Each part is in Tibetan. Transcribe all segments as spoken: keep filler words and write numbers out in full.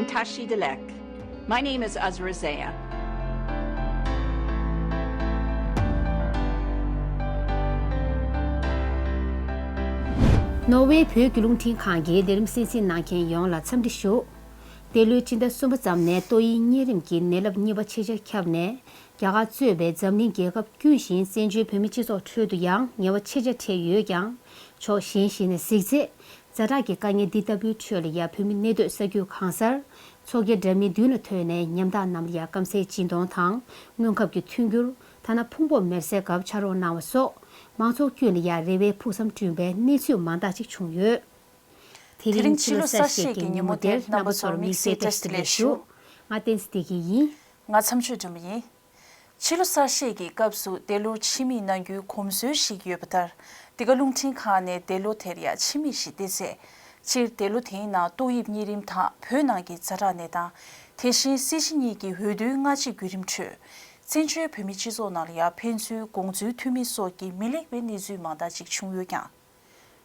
Tashi Delek. My name is Azra Zaya. ནོར་ཝེ་བོད་ཀྱི་རླུང་འཕྲིན་ཁང་གི་ལས་རིམ་གསན་གཟིགས་གནང་མཁན་ཡོངས་ལ་འཚམས་འདྲི་ཞུ། འདི་ལོའི་ཕྱི་ཟླ་གསུམ་པ་ཙམ་ནས་ཏོག་དབྱིབས་གཉན་རིམས་ཀྱི་ནད་རླབས་གཉིས་པ་ཆེས་ཆེར་ཁྱབ་ནས། རྒྱ་གར་གཙོས་པའི་འཛམ་གླིང་རྒྱལ་ཁབ་ཀུན་བཞིན་བཙན་བྱོལ་བོད་མི་སྤྱི་ཚོགས་ཁྲོད་དུ་ཡང་ངལ་བ་ཆེ་ཆེར་འཕྲད་ཡོད་ཀྱང་། ཕྱོགས་གཞན་ཞིག་ནས་གཟིགས་ཚེ། ཛ་དྲག་གི་དཀའ་ངལ་འདི་ལྟ་བུའི་ཁྲོད་ལ་ཡང་བོད་མི་གནས་སྡོད་ས་རྒྱུད་གང་སར། མཚོ་ཁའི་འགྲམ་མི་མདུན་ལ་ཐོན་ནས་ཉམ་ཐག་རྣམས་ལ་ཡང་སྐམ་སའི་སྦྱིན་གཏོང་དང་། སྔོན་ཁབ་ཀྱི་མཐུན་འགྱུར། ཐ་ན་ཕུང་པོ་མེར་སྲེག་སྐབས་ཕྱག་རོགས་གནང་བ་སོགས། མང་ཚོགས་ཀུན་ལ་ཡང་རེ་བའི་ཕུགས་བསམ་བསྐྲུན་པའི་གནས་ཚུལ་མང་དག་ཅིག་བྱུང་ཡོད། དེ་རིང་ཕྱི་ལོ་གསར་བཞད་ཀྱི་ཉིན་མོ་དེར་རྣམ་པ་ཚོར་དམིགས་བསལ་བཀྲ་ཤིས་བདེ་ལེགས་ཞུ། ང་བསྟན་འཛིན་བདེ་སྐྱིད་ཡིན། ང་མཚམས་ཆོས་སྒྲོལ་མ་ཡིན། ཕྱི་ལོ་གསར་བཞད་ཀྱི་སྐབས་སུ་འདས་ལོར་ཕྱི་མིག་གནང་རྒྱུའི་གོམས་སྲོལ་ཞིག་ཡོད་པ་ལྟར། འདི་ག་རླུང་འཕྲིན་ཁང་ནས་འདས་ལོ་དེར་ཡང་ཕྱི་མིག་ཞིག་བལྟས་ཚེ། སྤྱིར་འདས་ལོ་དེའི་ནང་ཏོག་དབྱིབས་གཉན་རིམས་དང་བོད་ནང་གི་ཛ་དྲག་གནས་སྟངས། དེ་བཞིན་སྲིད་སྤྱི་གཉིས་ཀྱི་འོས་བསྡུའི་སྔ་ཕྱི་བརྒྱུད་རིམ་ཁྲོད། བཙན་བྱོལ་བོད་མིའི་སྤྱི་ཚོགས་ནང་ལ་ཡང་ཕན་ཚུན་དགོངས་ཚུལ་མཐུན་མིན་སོགས་ཀྱི་མི་ལེགས་པའི་གནས་ཚུལ་མང་དག་ཅིག་བྱུང་ཡོད་ཀྱང་།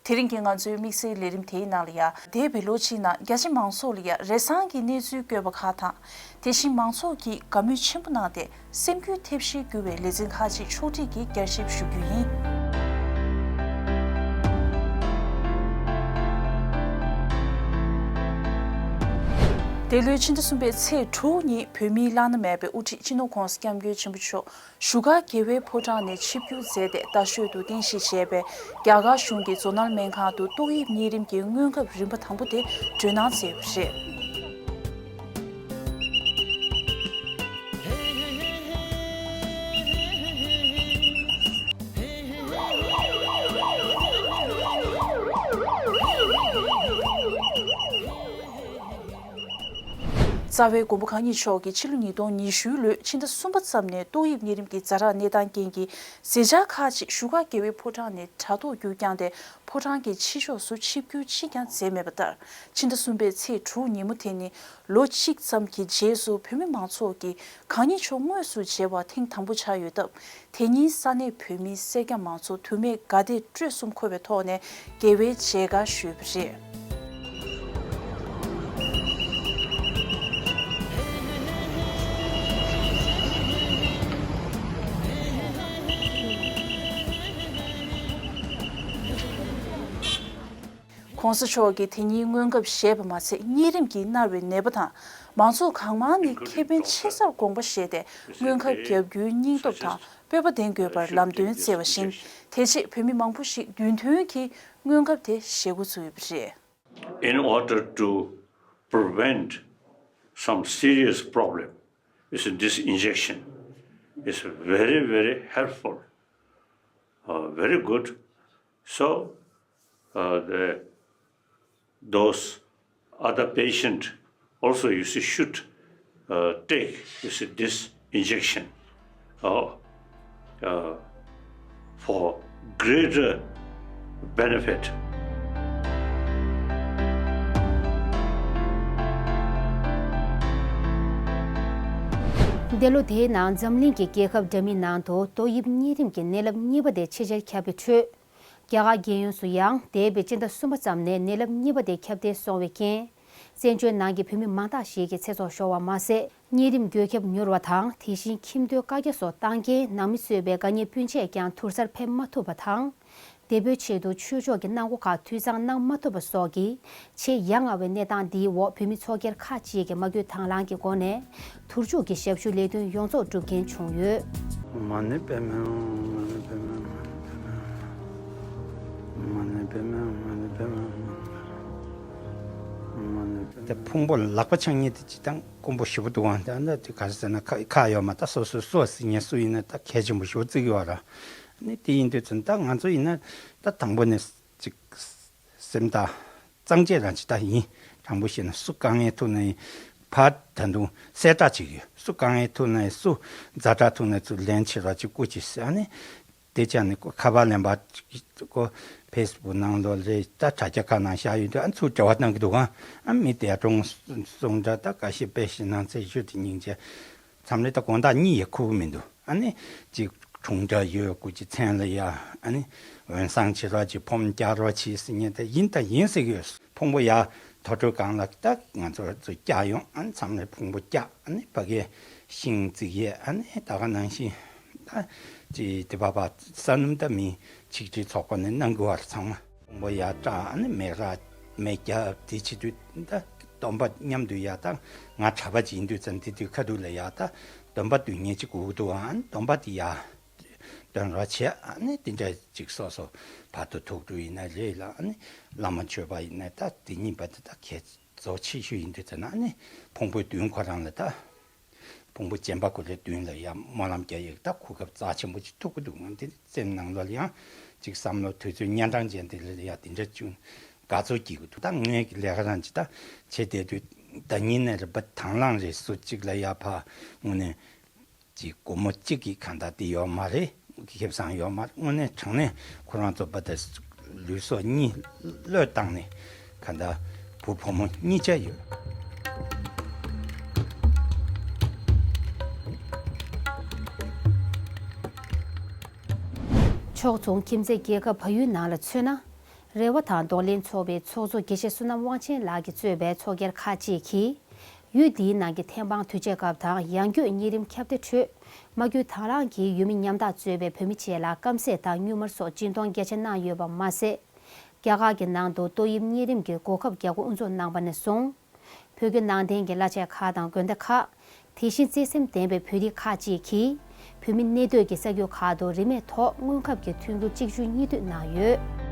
དེ་རིང་གི་ང་ཚོའི་དམིགས་བསལ་ལས་རིམ་དེའི་ནང་ལ་ཡང་། འདས་པའི་ལོ་གཅིག་ནང་རྒྱ་ཆེ་མང་ཚོགས་ལ་ཡང་རེ་སང་གི་གནས་ཚུལ་བཀོད་པ་ཁག་དང་། དེ་བཞིན་མང་ཚོགས་ཀྱིས་དགའ་མོས་ཆེན་པོ་གནང་སྟེ། སེམས་འགུལ་ཐེབས་གཞིའི་འགྱུར་བའི་ལེ་ཚན་ཁག་ཅིག་ཕྱོགས་སྒྲིག་གིས་བསྐྱར་ཞིབ་ཞུ་རྒྱུ་ཡིན། འདས་ལོའི་ཕྱི་ཟླ་གསུམ་པའི་ཚེས་དྲུག་ཉིན་བོད་མིའི་བླ་ན་མེད་པའི་དབུ་ཁྲིད་སྤྱི་ནོར་༧གོང་ས་༧སྐྱབས་མགོན་ཆེན་པོ་མཆོག་བཞུགས་སྒར་རྒྱལ་བའི་ཕོ་བྲང་ནས་ཆིབས་བསྒྱུར་མཛད་དེ་རྟ་ཤོད་དུ་རྟེན་གཞི་བྱས་པའི་རྒྱ་གར་གཞུང་གི་ཛོ་ནལ་སྨན་ཁང་དུ་ཏོག་དབྱིབས་གཉན་རིམས་ཀྱི་སྔོན་ཁབ་རིམ་པ་དང་པོ་དེ་སྤྲོད་གནང་མཛད་པ་རེད། རྩ་བའི་མགོན་པོ་གང་ཉིད་མཆོག་གིས་ཕྱི་ལོ་ཉིས་སྟོང་ཉི་ཤུ་ལོའི་ཕྱི་ཟླ་གསུམ་པ་ཙམ་ནས་ཏོག་དབྱིབས་གཉན་རིམས་ཀྱི་ཛ་དྲག་གནས་སྟངས་རྐྱེན་གྱིས་མཛད་འཆར་ཁག་ཅིག་བཞུགས་སྒར་རྒྱལ་བའི་ཕོ་བྲང་ནས་དྲ་ཐོག་བརྒྱུད་བསྐྱངས་ཏེ་ཕོ་བྲང་གི་ཕྱི་ཕྱོགས་སུ་ཆིབས་བསྒྱུར་གཅིག་ཀྱང་མཛད་མེད་པ་ལྟར། ཕྱི་ཟླ་གསུམ་པའི་ཚེས་དྲུག་ཉིན་མོ་དེ་ནི་ལོ་གཅིག་ཙམ་གྱི་རྗེས་སུ་བོད་མི་མང་ཚོགས་ཀྱིས་གང་ཉིད་མཆོག་དངོས་སུ་མཇལ་བ་ཐེངས་དང་པོ་ཆགས་ཡོད་སྟབས། དེ་ཉིན་ས་གནས་བོད་མི་སེར་སྐྱ་མང་ཚོགས་དུ་མས་དགའ་དད་སྤྲོ་གསུམ་འཁོལ་བའི་ཐོག་ནས་རྒྱལ་བའི་མཇལ་ཁ་ཞུས་པ་རེད། ༸གོང་ས་མཆོག་གིས་དེ་ཉིན་སྔོན་ཁབ་བཞེས་པ་མ་ཚད། གཉན་རིམས་ཀྱིས་མནར་བའི་ནད་པ་དང་མང་ཚོགས་གང་མང་ནས་ཁེ་ཕན་ཆེ་སར་དགོངས་པ་བཞེས་ཏེ། སྔོན་ཁབ་བརྒྱབ་རྒྱུའི་སྙིང་སྟོབས་དང་སྤོབས་པ་ལྡན་དགོས་པར་ལམ་སྟོན་བསྩལ་བ་བཞིན། དེ་རྗེས་བོད་མི་མང་པོ་ཞིག་རྒྱུན་ཐུང་གིས་སྔོན་ཁབ་དེ་བཞེས་འགོ་ཚུགས་ཡོད་པ་རེད། In order to prevent some serious problem, is this injection is very, very helpful, uh, very good. So, uh, the, those other patient also, you see, should, uh, take, you see, this injection, uh, uh, for greater benefit. འདས་ལོ་དེའི་ནང་འཛམ་གླིང་གི་རྒྱལ་ཁབ་འདྲ་མིན་ནང་དུ་ཏོག་དབྱིབས་གཉན་རིམས་ཀྱི་ནད་རླབས་གཉིས་པ་དེ་ཆེས་ཆེར་ཁྱབ་པའི་ཁྲོད། རྒྱ་གར་རྒྱལ་ཡོངས་སུ་ཡང་འདས་པའི་སྤྱི་ཟླ་གསུམ་པ་ཙམ་ནས་ནད་རླབས་གཉིས་པ་དེ་ཁྱབ་གདལ་སོང་བའི་རྐྱེན། བཙན་བྱོལ་ནང་གི་བོད་མི་མང་དག་ཞིག་གི་ཚེ་སྲོག་ཤོར་བ་མ་ཟད། གཉན་རིམས་འགོས་ཁྱབ་མྱུར་བ་དང་། དེ་བཞིན་ཁྱིམ་སྡོད་བཀའ་རྒྱ་སོགས་བཏང་རྐྱེན། ནང་མི་གཙོས་པའི་དགའ་ཉེ་སྤུན་མཆེད་ཀྱང་དུར་སར་ཕེབས་མ་ཐུབ་པ་དང་། འདས་པོའི་ཆེད་དུ་ཆོས་ཕྱོགས་ཀྱི་གནང་སྒོ་ཁག་འཐུས་ཚང་གནང་མ་ཐུབ་པ་སོགས་ཀྱིས། ཆེས་ཡ་ང་བའི་གནས་སྟངས་འདིའི་འོག་བོད་མི་ཚོགས་སྒེར་ཁག་ཅིག་གིས་མ་བསྐྱོད་དང་བླངས་ཀྱི་སྒོ་ནས། དུར་འཇུག་གི་ཞབས་ཞུ་ལས་དོན་ཡོངས་རྫོགས་སྒྲུབ་མཁན་བྱུང་ཡོད། མ་ཎི་པདྨེ་ཧཱུྃ། མ་ཎི་པདྨེ་ཧཱུྃ། མ་ཎི་པདྨེ་ཧཱུྃ། མ་ཎི་པདྨེ་ཧཱུྃ། དེ་ཕུང་པོ་ལག་པ་འཆང་མཁན་དེ་སྤྱིར་བཏང་དཀོན་པོ་ཞེ་པོ་འདུག་ཨང་། ད་ནི་དེ་ག་རེ་ཟེར་ན། ཁ་ཁ་ཡོད་མ་ད་སོ་སོའི་སོ་ཟེར་མཁན་སུ་ཡིན་ན་ད་གལ་ཆེན་པོ་ཞེ་པོ་བརྩི་གི་ཡོད་ར། ནི་དེ་ཡིན་དུས་ཙང་ད་ང་ཚོ་ཡིན་ན་ད་དང་པོ་ནས་ཅིག་སེམས་ཐག་གཙང་བཅད་རང་ཅིག་ད་ཡིན། དྲང་པོ་བཤད་ན་སུ་དཀའ་ངལ་ཐུག་ན་ཡིན། ཕར་ད་དུང་གསལ་བསྒྲགས་ཅིག་ཡོད། སུ་དཀའ་ངལ་ཐུག་ན་ཡིན། སུ་ཛ་དྲག་ཐུག་ན་ཚུར་ལན་ཆེ་ར་ཅིག་སྐུ་ཅིག་ཟེར། ཨ་ནི་དེ་ཅག་ནི་ཁ་པར་ལེན་པ་ཅིག་ཁོ་ཕེ་སི་བུག་ནང་ལོགས་རེད། ད་དྲ་རྒྱ་ཁག་ནང་བཞག་ཡོད་དུས། ཨ་ཚུར་འབྲེལ་བ་གནང་གི་འདུག་ཨང་། ཨ་མི་དེ་གྲོངས་སོང་འདྲ། ད་ཁ་ཤས་དཔེ་ཞིག་གནང་ཚེ་ཞུ་དེ་སྙིང་རྗེ། མཚམས་རེ་ད་དགོང་དག་གཉིད་ཡང་ཁུག་གི་མི་འདུག། ཨ་ནི་ཅིག་གྲོངས་འདྲ་ཡོད། སྐུ་ཅིག་མཚན་ལ་ཡ། ཨ་ནི་འོད་བཟང་བྱེད་རོགས་གྱིས། ཕོམ་རྒྱག་རོགས་གྱིས་ཟེར་མཁན་དེ་ཡིན་ད་ཡིན་ཟེར་གི་ཡོད། ཕུང་པོ་ཡ་ ཐོ་གྲོ་གང་ལ་ད་ང་ཚོ་ཚོ་བཀྱག་ཡོང་། ཨ་ནི་མཚམས་རེ་ཕུང་པོ་བཀྱག་ཨ་ནི་ཕ་གིའི་ཤིང་བརྩིགས་ཡས། ཨ་ནི་ད་ག་ནང་བཞིན་ད་ཅི་དེ་བ་བ་ས་སྣུམ་ད་མི་ཆིག་སྒྲིལ་ཚོགས་པ་ནས་གནང་དགོས་བར་ཚང་མ་ཕུང་པོ་ཡར་བཀྲག་ཨ་ནི་མེ་ར་མེ་རྒྱབ་དེ་བྱེད་དུས་ད་སྟོན་པ་མཉམ་དུ་ཡ་ད་ང་གྲྭ་པ་ཅིག་ཡིན་དུས་ཙང་དེ་དུས་ཁ་ཐུག་ལ་ཡ་ད་སྟོན་པ་དུས་ངེས་ཅིག་དགོས་ཀྱི་འདུག་ཨ་ནི་སྟོན་པ་དེ་ཡ་འདོན་རོགས་བྱས། ཨ་ནི་དེ་འདྲ་ཅིག་སོ་སོ་བར་དུ་ཐུགས་སྤྲོ་ཡིན་ན་རེད་ལ། ཨ་ནི་བླ་མ་མཆོད་པ་ཡིན་ན་ད་དེ་གཉིས་བར་དུ་ད་གལ་གཙོ་ཆེ་ཤོས་ཡིན་དུས་ཙང་ན། ཨ་ནི་ཕུང་པོའི་མདུན་ཁོ་རང་ལ་ད་ཕུང་པོ་སྤྱན་པ་ཀུ་ལེ་མདུན་ལ་ཡ་སྨོན་ལམ་རྒྱག་ཡག་ད་གོ་སྐབས་རྩ་ཆེན་པོ་ཅིག་ཐུག་གི་འདུག་ང་འདི་སེམས་ནང་ལ་ཡང་ཅིག་བསམ་བློ་དུས་ཚོད་ཉན་གྲངས་ཅན་དེ་ལ་ཡ་དེ་འདྲ་བྱུང་དགའ་ཚོར་སྐྱེ་གི་འདུག་ད་ངས་ལས་ཀ་རང་ཅིག་ད་བྱེད་བསྡད་དུས་ད་ཉིན་ནས་རེ་བ་དང་བླངས་རེ་སུ་གཅིག་ལ་ཡ་ཕ་དངོས་གནས། ཅིག་སྒོར་མོ་གཅིག་གིས་གང་ལྟར་དེ་ཡོད་མ་རེད། ཁེ་བཟང་ཡོད་མ་རེད། དངོས་གནས་དྲང་གནས་ཁོ་རང་ཚོ་བ་ད་ལུས་སྲོག་གཉིས་བློས་བཏང་ནས་གང་ལྟར་བུ་བུ་མོ་གཉིས་ཆ་ཡོད། ཕྱོགས་མཚུངས་ཁྱིམ་མཚེས་རྒྱལ་ཁབ་བལ་ཡུལ་ནང་ལ་མཚོན་ན། རེ་བ་དང་གདོང་ལེན་ཚོགས་པའི་ཚོགས་གཙོ་དགེ་བཤེས་བསོད་ནམས་དབང་ཆེན་ལགས་ཀྱིས་གཙོས་པའི་ཚོགས་སྒེར་ཁག་ཅིག་གིས། ཡུལ་འདིའི་ནང་གི་ཐེམ་སྤང་དུས་ཆད་སྐབས་དང་ཡང་སྐྱོད་གཉན་རིམས་ཁྱབ་གདལ་ཁྲོད། མ་གྱུར་དང་བླངས་ཀྱིས་ཡུལ་མི་ཉམ་ཐག་གཙོས་པའི་བོད་མི་བཅས་ལ་སྐམ་ཟས་དང་སྨྱུག་མར་སོགས་སྦྱིན་གཏོང་བརྒྱ་ཆ་གནང་ཡོད་པ་མ་ཟད། རྒྱ་གར་གྱི་ནང་དུ་ཏོག་དབྱིབས་གཉན་རིམས་ཀྱི་འགོག་ཁབ་རྒྱག་སྒོ་དབུ་འཛུགས་གནང་པ་ནས་བཟུང་། བོད་བརྒྱུད་ནང་བསྟན་གྱི་བླ་ཆེན་ཁག་དང་དགོན་སྡེ་ཁག་དེ་བཞིན་བརྩེ་སེམས་ལྡན་པའི་བོད་རིགས་ཁག་ཅིག་གིས། བོད་མི་གནས་སྡོད་ཀྱི་ས་ཁུལ་ཁག་ཏུ་རིན་མེད་ཐོག་སྔོན་ཁབ་ཀྱི་མཐུན་འགྱུར་གཅིག་མཇུག་གཉིས་མཐུད་གནང་ཡོད།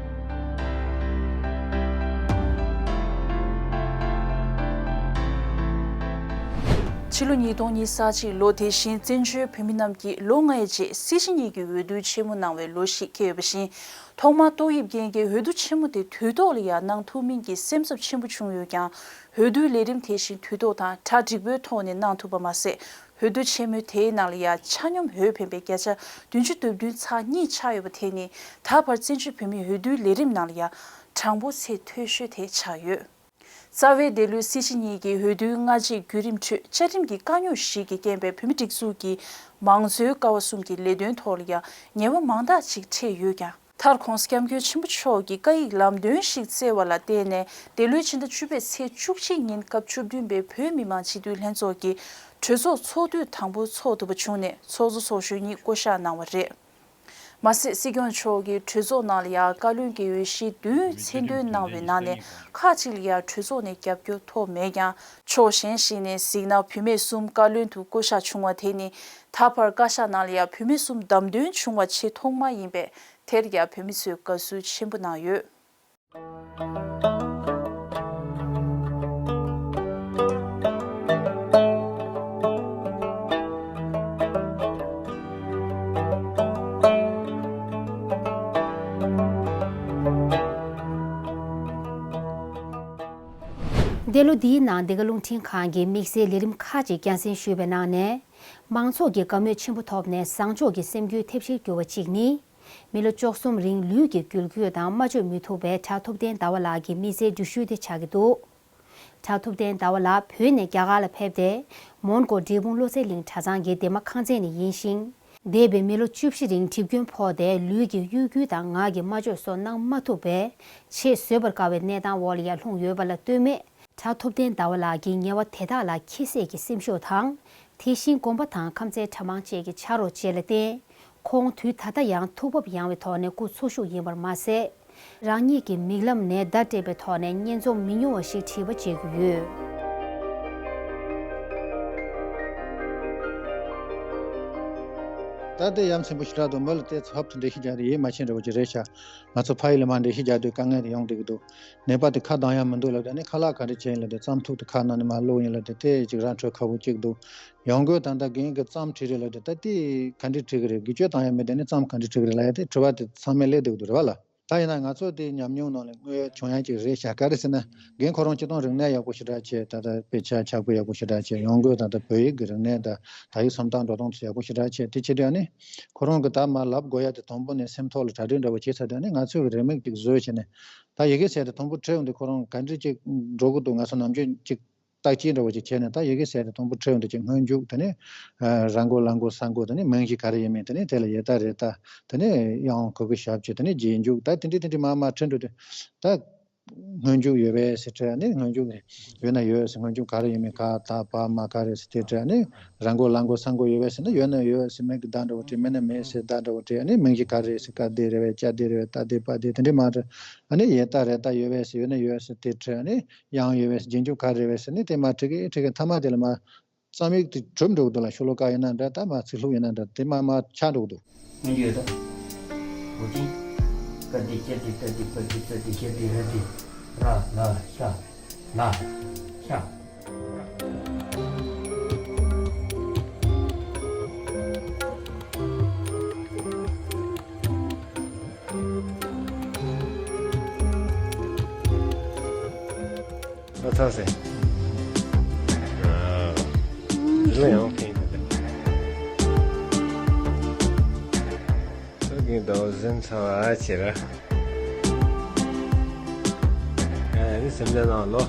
ཕྱི་ལོ་ཉིས་སྟོང་ཉི་ཤུ་རྩ་གཅིག་ལོ་དེ་བཞིན་བཙན་བྱོལ་བོད་མི་རྣམས་ཀྱིས་ལོ་ལྔའི་རྗེས་སྲིད་སྤྱི་གཉིས་ཀྱི་འོས་བསྡུ་ཆེན་མོ་གནང་བའི་ལོ་ཞིག་འཁེལ་ཡོད་པ་བཞིན། ཐོག་མར་ཏོག་དབྱིབས་རྐྱེན་གྱིས་འོས་བསྡུ་ཆེན་མོ་དེ་དུས་ཐོག་ལ་ཡང་གནང་ཐུབ་མིན་གྱི་སེམས་འཚབ་ཆེན་པོ་བྱུང་ཡོད་ཀྱང་། འོས་བསྡུའི་ལས་རིམ་དེ་བཞིན་དུས་ཐོག་དང་གྲ་འགྲིག་པོའི་ཐོག་ནས་གནང་ཐུབ་པ་མ་ཟད། འོས་བསྡུ་ཆེན་མོའི་དེའི་ནང་ལ་ཡང་ཆ་སྙོམས་འོས་འཕེན་པའི་བརྒྱ་ཆ་བདུན་ཅུ་དོན་བདུན་ཚེག་གཉིས་ཆགས་ཡོད་པ་དེ་ནི་ད་བར་བཙན་བྱོལ་བོད་མིའི་འོས་བསྡུའི་ལས་རིམ་ནང་ལ་ཡང་གྲངས་འབོར་ཚད་མཐོ་ཤོས་དེ་ཆགས་ཡོད། རྩ་བའི་འདི་ལོའི་སྲིད་སྤྱི་གཉིས་ཀྱི་འོས་བསྡུའི་སྔ་རྗེས་བརྒྱུད་རིམ་ཁྲོད་བཅའ་ཁྲིམས་ཀྱི་དཀའ་རྙོག་ཞིག་གིས་རྐྱེན་པས་བོད་མིའི་སྒྲིག་འཛུགས་ཀྱི་མང་གཙོའི་ཀ་བ་གསུམ་གྱི་ལས་དོན་ཐོག་ལ་ཡང་ཉེས་པ་མང་དག་ཅིག་འཕྲད་ཡོད་ཀྱང་། མཐར་༸གོང་ས་༸སྐྱབས་མགོན་ཆེན་པོ་མཆོག་གིས་བཀའ་ཡིག་ལམ་སྟོན་ཞིག་བསྩལ་བ་ལ་བརྟེན་ནས། འདི་ལོའི་ཕྱི་ཟླ་བཅུ་པའི་ཚེས་བཅུ་གཅིག་ཉིན་སྐབས་བཅུ་བདུན་པའི་བོད་མི་མང་སྤྱི་འཐུས་ལྷན་ཚོགས་ཀྱི་གྲོས་ཚོགས་ཚོགས་དུས་དང་པོ་ཚོགས་ཐུབ་པ་བྱུང་ནས་ཚོགས་གཙོ་ཚོགས་གཞོན་གཉིས་བསྐོ་གཞག་གནང་བ་རེད། མ་ཟད། སྲིད་སྐྱོང་མཆོག་གིས་གྲོས་ཚོགས་ནང་ལ་ཡང་བཀའ་བློན་གྱི་འོས་གཞི་བདུན་མཚན་འདོན་གནང་བའི་ནང་ནས་ཁག་ཅིག་ལ་ཡང་གྲོས་ཚོགས་ནས་རྒྱབ་སྐྱོར་ཐོབ་མེད་ཀྱང་། ཕྱོགས་གཞན་ཞིག་ནས་གཟིགས་ན། བུད་མེད་གསུམ་བཀའ་བློན་དུ་བསྐོ་གཞག་བྱུང་བ་དེ་ནི། ད་བར་བཀའ་ཤག་ནང་ལ་ཡང་བུད་མེད་གསུམ་བདམས་ཐོན་བྱུང་བ་ཆེས་ཐོག་མ་ཡིན་པས། དེར་ཡང་བོད་མི་ཚོས་དགའ་བསུ་ཆེན་པོ་གནང་ཡོད། འདས་ལོ་འདིའི་ནང་འདི་ག་རླུང་འཕྲིན་ཁང་གིས་དམིགས་བསལ་ལས་རིམ་ཁག་ཅིག་རྒྱང་སྲིང་ཞུས་པའི་ནང་ནས། མང་ཚོགས་ཀྱི་དགའ་མོས་ཆེན་པོ་ཐོབ་ནས་བཟང་ཕྱོགས་ཀྱི་སེམས་འགུལ་ཐེབས་གཞིར་གྱུར་བ་གཅིག་ནི། མི་ལོ་བཅུ་གསུམ་རིང་ལུས་ཀྱི་འགུལ་སྐྱོད་དང་མ་བཅོས་མི་ཐུབ་པའི་གྲྭ་ཐུབ་བསྟན་ཟླ་བ་ལགས་ཀྱི་མི་ཚེའི་འགྲུལ་བཞུད་དེ་ཆགས་ཀྱི་འདུག་གྲྭ་ཐུབ་བསྟན་ཟླ་བ་ལགས་བོད་ནས་རྒྱ་གར་ལ་ཕེབས་ཏེ། མོན་གྷོ་འབྲས་སྤུངས་བློ་གསལ་གླིང་གྲྭ་ཚང་གི་འདན་མ་ཁང་ཚན་ནས་ཡིན་ཞིང་། འདས་པའི་མི་ལོ་བཅུ་བཞི་རིང་གྲིབ་སྐྱོན་ཕོག་སྟེ་ལུས་ཀྱི་གཡོ་འགུལ་དང་ངག་གི་སྨྲ་བརྗོད་སོགས་གནང་མ་ཐུབ་པས། ཆེས་བཟོད་པར་དཀའ་བའི་གནས་སྟངས་འོག་ལ་ཡང་ལྷུང་ཡོད་པ་ལ་ལྟོས་མེད། གྲྭ་ཐུབ་བསྟན་ཟླ་བ་ལགས་ཀྱིས་ཉེ་བ་དེ་དག་ལ་ཁྱད་བསད་ཀྱི་སེམས་ཤུགས་དང་། དེ་བཞིན་དགོན་པ་དང་ཁམས་ཚན་གྲྭ་མང་བཅས་ཀྱི་ཕྱག་རོགས་བཅས་ལ་བརྟེན། ཁོང་དུས་ད་ལྟ་ཡང་ཐུགས་བབ་ཡངས་པའི་ཐོག་ནས་སྐུ་འཚོ་བཞུགས་ཡིན་པར་མ་ཟད། རང་ཉིད་ཀྱི་མིག་ལམ་ནས་བརྡ་སྤྲད་པའི་ཐོག་ནས་སྙན་རྩོམ་མི་ཉུང་བ་ཞིག་བྲིས་པ་མཇལ་རྒྱུ་ཡོད། ད་ལྟའི་ཡ་མཚན་པོ་ཞེ་དྲག་འདུག་མི་ལ་བལྟས་ཚེ་ཧབ་ཏུ་འགྲེལ་བཤད་རྒྱག་རེ་ཡིད་མ་ཆེས་འདྲ་བོ་ཅིག་རེད་ཤག་ང་ཚོ་ཕ་ཡུལ་ལ་མར་འགྲེལ་བཤད་རྒྱག་དུས་དཀའ་ངལ་དེ་ཡོང་བསྡད་ཀྱི་འདུག་ནད་པ་དེ་ཁ་གདངས་ཡ་མི་འདུག་ལབ་དུས་ནི་ཁ་ལག་ག་འདྲ་བྱས་ཡིན་ལབ་དུས་རྩམ་ཐུག་དེ་ཁ་ནང་ནས་མར་བླུགས་ཡིན་ལབ་དུས་དེ་ཅིག་ར་འཕྲོད་ཁག་པོ་གཅིག་འདུག་ཡང་སྒོས་ད་ལྟ་རྒན་གྱིས་རྩམ་འཁྲུད་རེད་ལབ་དུས་ད་དེ་ག་འདྲ་འཁྲུད་ཀྱི་རེད། འགུལ་སྐྱོད་བཏང་ཡ་མེད་དུས་ནི་རྩམ་ག་འདྲ་འཁྲུད་ཀྱི་རེད་ལབ་ཡ་དེ་དྲི་བ་དེ་ཚང་མས་སླེབས་བསྡད་ཀྱི་འདུག་རེད་བ་ལ། ད་ཡིན་ན་ང་ཚོ་དེ་ཉམས་མྱོང་ནང་ལ་དངོས་ཡོད་བྱུང་ཡ་ཅིག་རེད་ཤག་ག་རེ་ཟེར་ན། རྒན་ཁོ་རང་སྤྱིར་བཏང་རིག་གནས་ཡག་པོ་ཞེ་དྲག་བྱས། ད་ལྟ་དཔེ་ཆ་ཕྱག་དཔེ་ཡག་པོ་ཞེ་དྲག་བྱས། ཡང་སྒོས་ད་ལྟ་བོད་ཡིག་གི་རིག་གནས་དང་དག་ཡིག་སུམ་རྟགས་འགྲོ་སྟངས་ཚོ་ཡག་པོ་ཞེ་དྲག་བྱས། དེ་བྱེད་དུས་ཨ་ནི་ཁོ་རང་གིས་ད་མར་ལབ་དགོས་ཡ་དེ་དང་པོ་ནས་སེམས་ཐོག་ལ་གྲ་སྒྲིག་འདྲ་བོ་བྱས་ཚར་དུས་ཨ་ནི་ང་ཚོས་རེའུ་མིག་ཅིག་བཟོས་བྱས་ནས། ད་ཡི་གེ་ཟེར་དེ་དང་པོ་འབྲི་ཡོང་དུས་ཁོ་རང་ག་འདྲ་ཅིག་འགྲོ་གི་འདུག་ང་ཚོ་ནམ་རྒྱུན་ཅིག་བརྟག་དཔྱད་འདྲ་བོ་ཅིག་བྱས་ནས། ད་ཡི་གེ་ཟེར་དེ་དང་པོ་འབྲི་ཡོང་དུས་ཅིག་སྔོན་འཇུག་དེ་ནས་ར་མགོ་ལ་མགོ་ས་མགོ་དེ་ནས་མིང་གཞི་ག་རེ་ཡིན་མིན། དེ་ནས་དེ་ལ་ཡི་ད་རེ་ད། དེ་ནས་ཡང་གོ་གི་ཞབས་ཀྱུ། དེ་ནས་རྗེས་འཇུག་ད་དེ་འདྲ་དེ་འདྲ་མར་མར་འབྲི་འགྲོ་དུས་ད། སྔོན་འཇུག་ཡོད་པས་ཟེར་དྲན་ནས། སྔོན་འཇུག་ཡོད་ན་ཡོད་ཟེར། སྔོན་འཇུག་ག་རེ་ཡིན་མིན། ག་ད་བ་མ་ག་རེ་ཟེར་དེ་དྲན་ནས། ར་མགོ་ལ་མགོ་ས་མགོ་ཡོད་པས་ཟེར་ན་ཡོད་ན་ཡོད་ཟེར། མེད་ཀི་ད་འདྲ་བོ་དྲན། མེད་ན་མེད་ཟེར་ད་འདྲ་བོ་དྲན་ནས། མིང་གཞི་ག་རེ་ཟེར། ཀ་དེ་རེད་པས། ཅ་དེ་རེད་པས། ཏ་དེ་པ་དེ་དེ་འདྲས་མ་དྲན་ནས། ཡེ་ད་རེ་ད་ཡོད་པས་ཟེར། ཡོད་ན་ཡོད་ཟེར་དེ་དྲན་ནས། ཡང་ཡོད་པས་ཟེར། རྗེས་འཇུག་ག་རེ་རེད་པས་ཟེར་ནས་དེ་མ་དྲན་གི་དྲན་གི་མཐའ་མ་དེ་ལ་མ། རྩོམ་ཡིག་དེ་གྲུབ་འགྲོ་གི་འདུག་ལ། ཤོ་ལོ་ཀ་ཡིན་ན་འདྲ། ད་མ་ཚིག་ལྷུག་ཡིན་ན་འདྲ། དེ་མ་མ་ཆགས་འགྲོ་གི་འདུག་ཡོད་ད། འོ་དེ། ཀ་དེ་ཅ་དེ་ཏ་དེ་པ་དེ་ཙ་དེ་ཞ་དེ་ར་དེ། ར་ལ་ཤ། ལ་ཤ། ཨ་ཚ་སེ། ཨ། ལ་ཡང་ཕན་ཐོགས། ཚོ་གིན་དོ་ཟིན་ཚ་བ་ཨ་ཆེ་ར། ཨ་རི་སེམས་ལ་ནང་ལོ།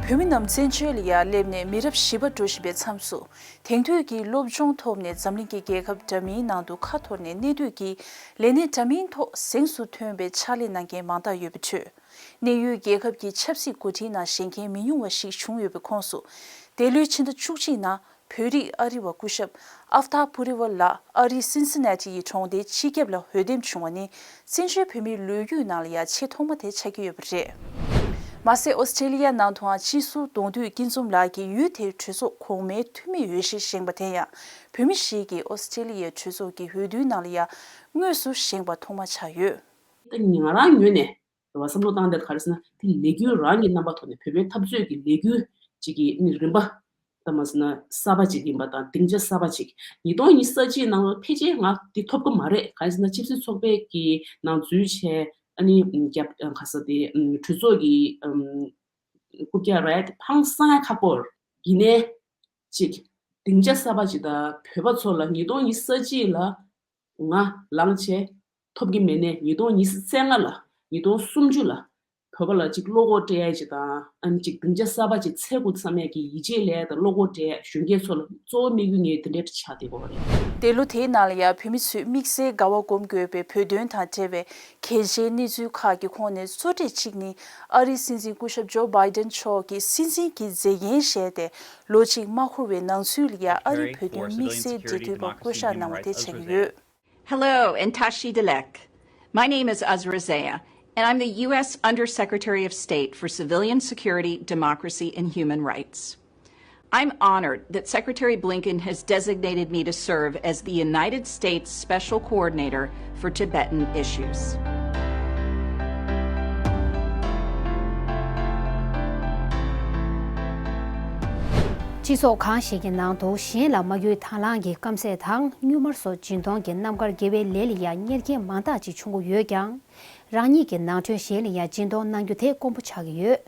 བོད་མི་རྣམས་བཙན་བྱོལ་ལ་ཡར་སླེབས་ནས་མི་རབས་བཞི་པ་འགྲོ་བཞིན་པའི་མཚམས་སུ། དེང་དུས་ཀྱི་སློབ་སྦྱོང་ཐོབ་ནས་འཛམ་གླིང་གི་རྒྱལ་ཁབ་འདྲ་མིན་ནང་དུ་ཁ་འཐོར་ནས་གནས་སྡོད་ཀྱིས་ལས་གནས་འདྲ་མིན་ཐོག་གཟེངས་སུ་ཐོན་པའི་ཕྱག་ལས་གནང་མཁན་མང་དག་ཡོད་པའི་ཁྲོད། གནས་ཡུལ་རྒྱལ་ཁབ་ཀྱི་ཆབ་སྲིད་འགོ་ཁྲིད་ནང་བཞེངས་མཁན་མི་ཉུང་བ་ཞིག་བྱུང་ཡོད་པའི་ཁོངས་སུ། འདས་ལོའི་ཕྱི་ཟླ་བཅུ་གཅིག་ནང་བོད་རིགས་ཨ་རི་བ་སྐུ་ཞབས་ཨབ་ཐ་པུ་རི་ཝར་ལགས་ཨ་རིའི་སིན་སི་ན་ཊི་ཡི་གྲོང་སྡེའི་སྤྱི་ཁྱབ་ལ་འོས་འདེམས་བྱུང་བ་ནི། བཙན་བྱོལ་བོད་མིའི་ལོ་རྒྱུས་ནང་ལ་ཡང་ཆེས་ཐོག་མ་དེ་ཆགས་ཀྱི་ཡོད་པ་རེད། མ་ཟད་ཨོ་སི་ཀྲེ་ལི་ཡ་ནང་དུའང་སྤྱི་ཟུར་གདོང་འདུས་སྐྱིད་འཛོམས་ལགས་ཀྱིས་ཡུལ་དེའི་གྲོས་ཚོགས་གོང་མའི་འཐུས་མི་འོས་གཞིར་བཞེངས་པ་དེ་ཡང་བོད་མི་ཞིག་གིས་ཨོ་སི་ཀྲེ་ལི་ཡའི་གྲོས་ཚོགས་ཀྱི་འོས་བསྡུའི་ནང་ལ་ཡང་དངོས་སུ་བཞེངས་པ་ཐོག་མ་ཆགས་ཡོད། ད་ང་རང་ངོས་ནས་རེད་བ། བསམ་བློ་བཏང་དེར་ག་རེ་ཟེར་ན། དེ་ལས་འགུལ་རང་གི་རྣམ་པ་ཐོག་ནས་བོད་པའི་འཐབ་རྩོད་ཀྱི་ལས་འགུལ་ཅིག་གི་ནི་རིམ་པ། ད་མ་ཟེར་ན་གསར་པ་ཅིག་ཡིན་པ་དང་སྡིངས་ཆ་གསར་པ་ཅིག་ཉིས་སྟོང་ཉི་ཤུ་རྩ་གཅིག་ནང་ལ་ཕལ་ཆེར་ང་འདི་ཐོབ་ཀྱི་མ་རེད། ག་རེ་ཟེར་ན་ཆབ་སྲིད་ཚོགས་པའི་གི་ནང་འཛུལ་བྱས། ཨ་ནི་རྒྱབ་ག་ས་དེ་གྲོས་ཚོགས་ཀྱི་རྐུབ་བཀྱག་རེད། ཕངས་སང་ཡ་ཁག་པོ་རེད། ཡིན་ནའི་ཅིག་སྡིངས་ཆ་གསར་པ་ཅིག་དང་བོད་པ་ཚོ་ལ་ཉིས་སྟོང་ཉི་ཤུ་རྩ་གཅིག་ལ་ང་ལངས་བྱས་ཐོབ་ཀྱི་མེད་ནའི་ཉིས་སྟོང་ཉི་ཤུ་རྩ་ལྔ་ལ་ཉིས་སྟོང་སུམ་ཅུ་ལ་བོད་པ་ལ་ཅིག་བློ་ཁོག་སྤྲད་ཡ་ཅིག་དང་། ཨ་ནི་ཅིག་སྡིངས་ཆ་གསར་པ་ཅིག་འཚོལ་དགོས་བསམ་ཡ་གི་ཡིད་ཆེས་ལས་དང་བློ་ཁོག་སྤྲད་ཡ་གཞོན་སྐྱེས་ཚོ་ལ་གཙོ་བོ་དམིགས་ཡུལ་ངའི་དེ་འདྲའི་ཆགས་བསྡད་ཡོད་རེད། འདས་ལོ་དེའི་ནང་ལ་ཡང་བོད་མི་ཚོས་དམིགས་བསལ་དགའ་བ་སྒོམ་དགོས་པའི་བོད་དོན་དང་འབྲེལ་བའི་གལ་ཆེའི་གནས་ཚུལ་ཁག་གི་ཁོངས་ནས་གཙོ་གྲས་གཅིག་ནི། ཨ་རིའི་སྲིད་འཛིན་སྐུ་ཞབས་ཇོ་བྷའི་ཌེན་མཆོག་གིས་སྲིད་འཛིན་གྱི་མཛད་འགན་བཞེས་ཏེ་ལོ་གཅིག་མ་འཁོར་བའི་ནང་ཚུད་ལ་ཡང་ཨ་རིའི་བོད་དོན་དམིགས་བསལ་འབྲེལ་མཐུད་པ་བསྐོ་གཞག་གནང་བ་དེ་ཆགས་ཀྱི་ཡོད། Hello and Tashi Delek. My name is Azra Zeya, and I'm the U S Undersecretary of State for Civilian Security, Democracy, and Human Rights. I'm honored that Secretary Blinken has designated me to serve as the United States Special Coordinator for Tibetan Issues. སྤྱི་ཚོགས་གང་ཞིག་གི་ནང་དུ་གཞན་ལ་མ་གུས་དང་བླངས་ཀྱི་རྐང་རྩེད་དང་དངུལ་སྨར་སོགས་སྦྱིན་གཏོང་གི་རྣམ་དཀར་དགེ་བའི་ལས་ལ་ཡང་གཉེར་མཁན་མང་དག་ཅིག་བྱུང་གི་ཡོད་ཀྱང་། རང་ཉིད་ཀྱི་ནང་ཁྲོལ་གཞན་ལ་ཡང་སྦྱིན་གཏོང་གནང་རྒྱུ་དེ་དཀོན་པོ་ཆགས་ཀྱི་ཡོད།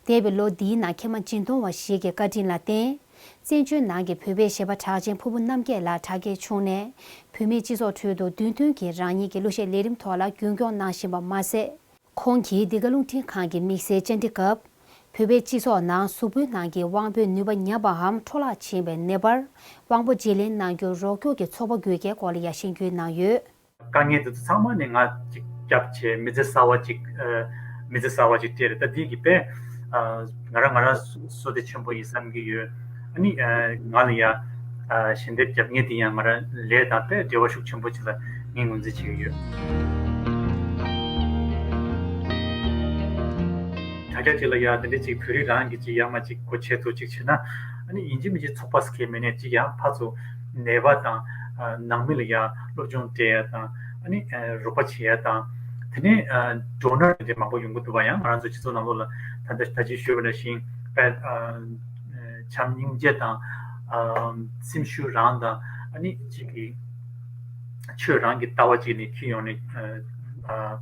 འདས་པའི་ལོ་འདིའི་ནང་ཁྱིམ་མ་སྦྱིན་གཏོང་བ་ཞིག་གི་བཀའ་དྲིན་ལ་བརྟེན། བཙན་བྱོལ་ནང་གི་བོད་པའི་གཞས་པ་གྲགས་ཅན་ཕུར་བུ་རྣམ་རྒྱལ་ལགས་དྲག་སྐྱེད་བྱུང་ནས། བོད་མིའི་སྤྱི་ཚོགས་ཁྲོད་དུ་མདུན་ཐོན་གྱིས་རང་ཉིད་ཀྱི་གླུ་གཞས་ལས་རིམ་ཐོག་ལ་རྒྱུན་སྐྱོང་གནང་བཞིན་པ་མ་ཟད། ཁོང་གིས་འདི་ག་རླུང་འཕྲིན་ཁང་གི་དམིགས་བསལ་བཅར་འདྲི་སྐབས། བོད་པའི་སྤྱི་ཚོགས་ནང་གཟུགས་པོའི་ནང་གི་དབང་པོའི་ནུས་པ་ཉམས་པའམ་འཕྲོ་བརླག་ཕྱིན་པའི་ནད་པར་དབང་པོ་བརྗེ་ལེན་གནང་རྒྱུར་རོགས་སྐྱོར་གྱི་ཚོགས་པ་དགོས་གལ་སྐོར་ལ་ཡང་ཤེས་རྒྱུན་གནང་ཡོད། དཀའ་ངལ་འདི་ཚོ་ཚང་མ་ནི་ང་ཅིག་རྒྱབ་བྱས། མི་ཚེ་གསར་བ་ཅིག་ཨ། མི་ཚེ་གསར་བ་ཅིག་སྤྲད་རེད། ད་འདི་གི་དཔེ་ཨ། ང་རང་ང་རང་བསོད་བདེ་ཆེན་པོ་ཡིན་བསམ་གྱི་ཡོད། ཨ་ནི་ཨ། ང་ལ་ཡ་ཨ། ཞལ་འདེབས་རྒྱབ་མཁན་དེ་ཡང་ང་རང་ལས་དང་དཔེ་འབྲེལ་བ་ཤུགས་ཆེན་པོ་ཅིག་ལ་ངས་ངོས་འཛིན་བྱེད་ཀྱི་ཡོད། དྲ་རྒྱ་ཅིག་ལ་ཡ་དེ་འདྲ་ཅིག་བོད་རིགས་རང་གི་ཅིག་ཡར་མར་ཅིག་སྒོ་ཕྱེ་ཐུབ་ཅིག་བྱས་ན། ཨ་ནི་ཡིན་གཅིག་མིན་གཅིག་ཚོགས་པ་ཟེར་མཁན་མེད་ནས་ཅིག་ཡང་ཕར་ཚུར་ནད་པ་དང་ཨ། ནང་མི་ལ་ཡ་སློབ་སྦྱོང་སྤྲད་ཡ་དང་། ཨ་ནི་ཨ། རོགས་པ་བྱེད་ཡ་དང་། དེ་ནས་ཨ། ཌོ་ནར་དེ་འདྲ་མང་པོ་ཡོང་གི་འདུག་པ། ཡང་ང་རང་ཚོ་སྤྱི་ཚོགས་ནང་ལོགས་ལ་ད་ལྟ་ད་ཅི་ཞུས་པ་ནང་བཞིན་དཔེ་ཨ། བྱམས་སྙིང་རྗེ་དང་ཨ། སེམས་ཤུགས་རང་དང་། ཨ་ནི་གཅིག་གིས་ཆོས་རང་གི་ལྟ་བ་གཅིག་ནས་འཁྱེར་ཡོང་ནས་ཨ། ཨ།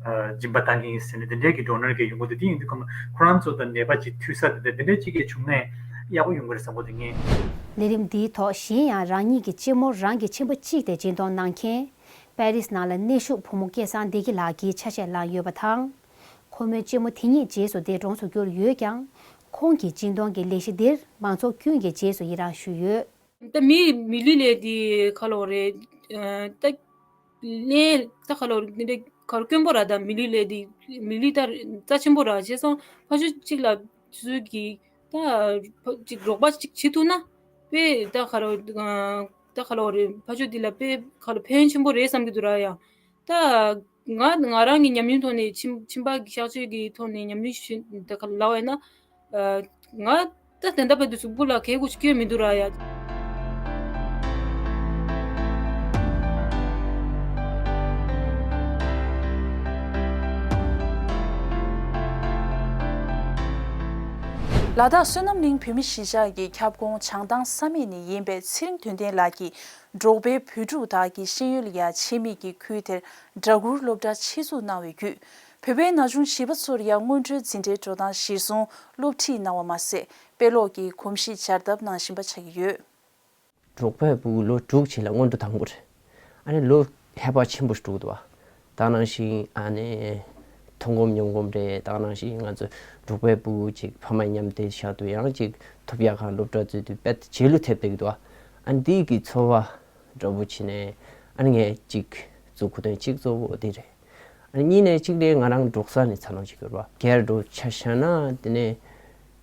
སྦྱིན་པ་བཏང་གི་ཡིན་ཟེར་ནས་དེ་འདྲའི་གི་ཌོ་ནར་གི་ཡོང་གི་འདུག་དེ་ཡིན་དུས་ཁོ་རང་ཚོ་དང་ནད་པ་གཅིག་མཐུད་ས་དེ་འདྲ་དེ་འདྲའི་གཅིག་གི་བྱུང་ནས་ཡག་པོ་ཡོང་གི་རེད་བསམ་གི་འདུག་ངས། ལས་རིམ་འདིའི་ཐོག་གཞན་ཡང་རང་ཉིད་ཀྱི་གཅེན་མོར་རང་གི་ཁྱིམ་པ་གཅིག་དེ་སྦྱིན་གཏོང་གནང་མཁན། པེ་རིས་ནང་ལ་གནས་བཞུགས་བུ་མོ་སྐལ་བཟང་བདེ་སྐྱིད་ལགས་ཀྱིས་ཆ་ཤས་བླངས་ཡོད་པ་དང་། ཁོ་མོའི་གཅེན་མོ་དེ་ཉིད་རྗེས་སུ་འདས་གྲོངས་སུ་གྱུར་ཡོད་ཀྱང་། ཁོང་གི་སྦྱིན་གཏོང་གི་ལས་གཞི་འདིར་མང་ཚོགས་ཀུན་གྱིས་རྗེས་སུ་ཡི་རངས་ཞུས་ཡོད། ད་མི་མི་ལུས་ལས་དེ་ཁ་ལོ་རེད། ད་ལས་ད་ཁ་ལོ་འདི་འདྲ་ཁ་ལོ་དཀོན་པོ་ར། ད་མི་ལུས་ལས་དེ་མི་ལུས་ད་རྩ་ཆེན་པོ་ར། བྱས་ཙང་ཕ་ཆོས་གཅིག་ལ་ཚུལ་གྱིས་ད་ཕ་གཅིག་རོགས་པ་གཅིག་བྱེད་ཐུབ་ན་དཔེ་ད་ཁ་ལོ་ད་ཁ་ལོ་རེད། ཕ་ཆོས་འདི་ལ་དཔེ་ཁ་ལོ་ཕན་ཆེན་པོ་རེད་བསམ་གྱི་འདུག་ར། ཡ་ད་ང་ང་རང་གི་ཉམས་མྱོང་ཐོག་ནས་ཁྱིམ་ཁྱིམ་པ་གི་གཤག་བཅོས་ཀྱི་ཐོག་ནས་ཉམས་མྱོང་ཞུ་ད་ཁ་ལོ་ལབ་པ་ཡིན་ན། ང་ད་དེ་འདྲ་བར་དུ་གཟུགས་པོ་ལ་གལ་དགོས་ཤིག་སྐྱོན་མི་འདུག་ར་ཡ། ལ་དྭགས་བསོད་ནམས་གླིང་བོད་མི་གཞིས་ཆགས་ཀྱི་ཁྱབ་ཁོངས་བྱང་ཐང་ས་མིག་ནས་ཡིན་པའི་ཚེ་རིང་དོན་ལྡན་ལགས་ཀྱིས། འབྲོག་པའི་བུ་ཕྲུག་དག་གི་ཤེས་ཡོན་ལ་ཡ་ཆད་མེད་ཀྱི་ཁུལ་དེར་སྦྲ་གུར་སློབ་གྲྭ་ཆེད་འཛུགས་གནང་བའི་བརྒྱུད། བོད་པའི་ན་ཆུང་བྱིས་པ་ཚོར་ཡང་སྔོན་འགྲོའི་འཛིན་གྲྭའི་འགྲོ་སྟངས་གཞིར་བཟུང་སློབ་ཁྲིད་གནང་བ་མ་ཟད། དཔེ་ཀློག་གི་གོམས་གཤིས་སྦྱར་ཐབས་གནང་བཞིན་པ་ཆགས་ཀྱི་ཡོད། འབྲོག་པའི་ཕྲུ་གུ་ལོ་དྲུག་ཕྱིན་ལ་སྔོན་འགྲོ་དང་པོ་རེད། ཨ་ནི་ལོ་ཧེ་བག་ཆེན་པོ་ཞིག་འགྲོ་གི་འདུག་བ། ད་ནང་བཞིན་ཨ་ནི་མཐོང་གོམས་མྱོང་གོམས་རེད། ད་ནང་བཞིན་ང་ཚོ་འབྲོག་པའི་ཕྲུ་གུ་ཅིག་ཕ་མ་མཉམ་དུ་བཞག་དུས་ཡང་ཅིག་ཐོབ་ཡག་གང་སློབ་གྲྭ་འཛུལ་དུས་དཔེ་རྗེས་ལུས་ཐེབས་བསྡད་ཀྱི་འདུག་བ། ཨ་ནི་འདི་གི་ཚོར་བ་འདྲ་པོ་བྱས་ནས་ཨ་ནི་ངས་ཅིག་བཙུགས་གོ་དོན་གཅིག་གཙོ་བོ་དེ་རེད། ཨ་ནི་གཉིས་ནས་གཅིག་དེ་ང་རང་འབྲོག་ས་ནས་འཚར་ལོངས་བྱེད་ཀྱི་ཡོད་རེད་བ། སྒེར་དུ་ཆ་བཞག་ན་དེ་ནས་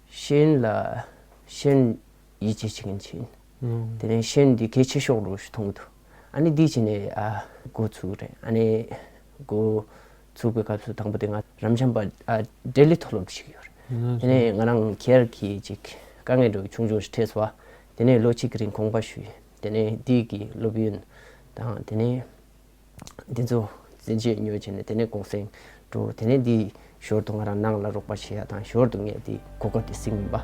ཤེས་ཡོན་ལ་ཤེས་ཡོན་ཡིད་ཆེས་བྱེད་མཁན་ཅིག་ཡིན། ཨང་། དེ་ནས་ཤེས་ཡོན་འདི་གལ་ཆེ་ཤོས་རུ་ཞིག་མཐོང་གི་འདུག་ཨ་ནི་འདི་བྱས་ནས་ཨ་འགོ་ཚུགས་རེད། ཨ་ནི་འགོ་ཚུགས་པའི་སྐབས་སུ་དང་པོ་དེ་ང་རབ་འབྱམས་པ་ཨ་འབྲེལ་ཡོད་མཐོ་སློབ་ཞིག་ཡོད་རེད། དེ་ནས་ང་རང་སྒེར་གྱི་ཅིག་དཀའ་ངལ་འདྲ་བོ་ཆུང་ཆུང་ཞིག་འཕྲད་སོང་བ། དེ་ནས་ལོ་གཅིག་གི་རིང་དགོངས་པ་ཞུས། དེ་ནས་འདི་གི་སློབ་ཡོན་དང་དེ་ནས་འདི་ཚོ་འཛིན་ཆས་ཉོས་བྱས་ནས་དེ་ནས་གུང་སེང་འགྲོ། དེ་ནས་འདི་ཞོར་དུ་ང་རང་ནང་ལ་རོགས་པ་བྱེད་ཡ་དང་ཞོར་དུ་ངས་འདི་གོ་སྐབས་དེ་ཟིན་ཡིན་པ།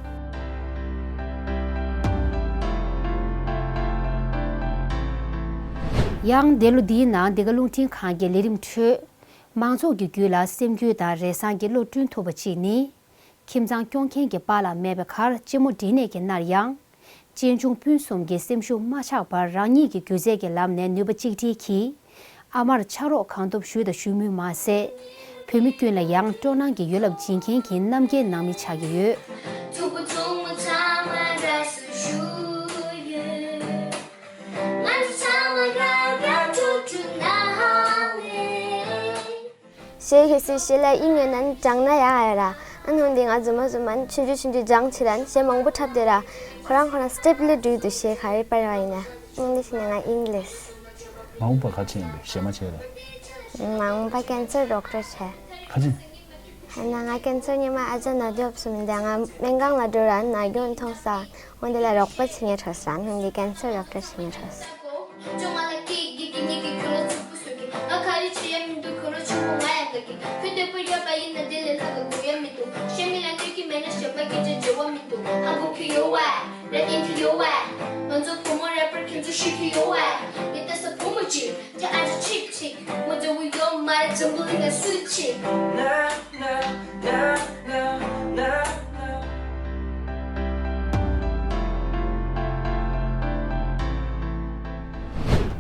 ཡང་འདི་ལོ་འདིའི་ནང་འདི་ག་རླུང་འཕྲིན་ཁང་གི་ལས་རིམ་ཁྲོད། མང་ཚོགས་ཀྱི་རྒྱུད་ལ་སེམས་འགུལ་དང་རེ་སེམས་ཀྱི་བློ་བསྐྲུན་ཐུབ་པ་གཅིག་ནི། ཁྱིམ་ཚང་སྐྱོང་མཁན་གྱི་པཱ་ལགས་མེད་པའི་ཁར་གཅེན་མོ་འབྲིང་ནད་ཀྱིས་མནར་ཡང་། གཅེན་གཅུང་སྤུན་གསུམ་གྱི་སེམས་ཤུགས་མ་ཆག་པར་རང་ཉིད་ཀྱི་སྒྱུ་རྩལ་གྱི་ལམ་ནས་ནུས་པ་གཅིག་སྒྲིལ་གྱིས། ཨ་མར་ཕྱག་རོགས་གང་ཐུབ་ཞུས་དང་ཞུ་མུས་མ་ཟད། བོད་མི་ཀུན་ལ་ཡང་སྤྲོ་སྣང་གི་ཡོད་ལབ་བྱིན་མཁན་གྱི་རྣམ་རྒྱལ་ནང་མི་ཆགས་ཀྱི་ཡོད། ཞེས་ཧེ་སི་ཞེས་ལ་ཨིན་ཡོད་ན་དྲང་ན་ཡག་ཡ་ར། ཨ་ནི་འདི་ང་རྫུན་མ་རྫུན་མ་ཆུང་ཆུང་ཆུང་ཆུང་སྦྱང་ཕྱིར་ར་ཞེས་མང་པོ་འཁྲབ་སྟེ་ར། ཁོ་རང་ཁོ་རང་སི་ཊེབ་ལས་འགྲོ་གི་འདུག་ཞེས་ག་རེ་པར་བ་ཡིན་ན། ཨ་ནི་ཞེས་ན་ང་ཨིན་ལེས། མ་འོངས་པ་ག་ཅི་ཡིན་པའི་གཞས་མ་བྱས་ར། མ་འོངས་པ་ཀན་སར་ཌོག་ཊར་བྱས། ག་ཅི། ཨ་ན་ང་ཀན་སར་ཉི་མ་ཨ་ཅག་ན་རྒྱོབ་སུ་མིན་ད་ང་སྨན་ཁང་ལ་འགྲོ་ར་ན་རྒྱུ་མཐོང་ས། འོན་ཏེ་ལ་རོགས་པ་བྱེད་ངེས་ཁྲོ་ས་ནི་འདི་ཀན་སར་ཌོག་ཊར་བྱེད་ངེས་ཁྲོ་ས།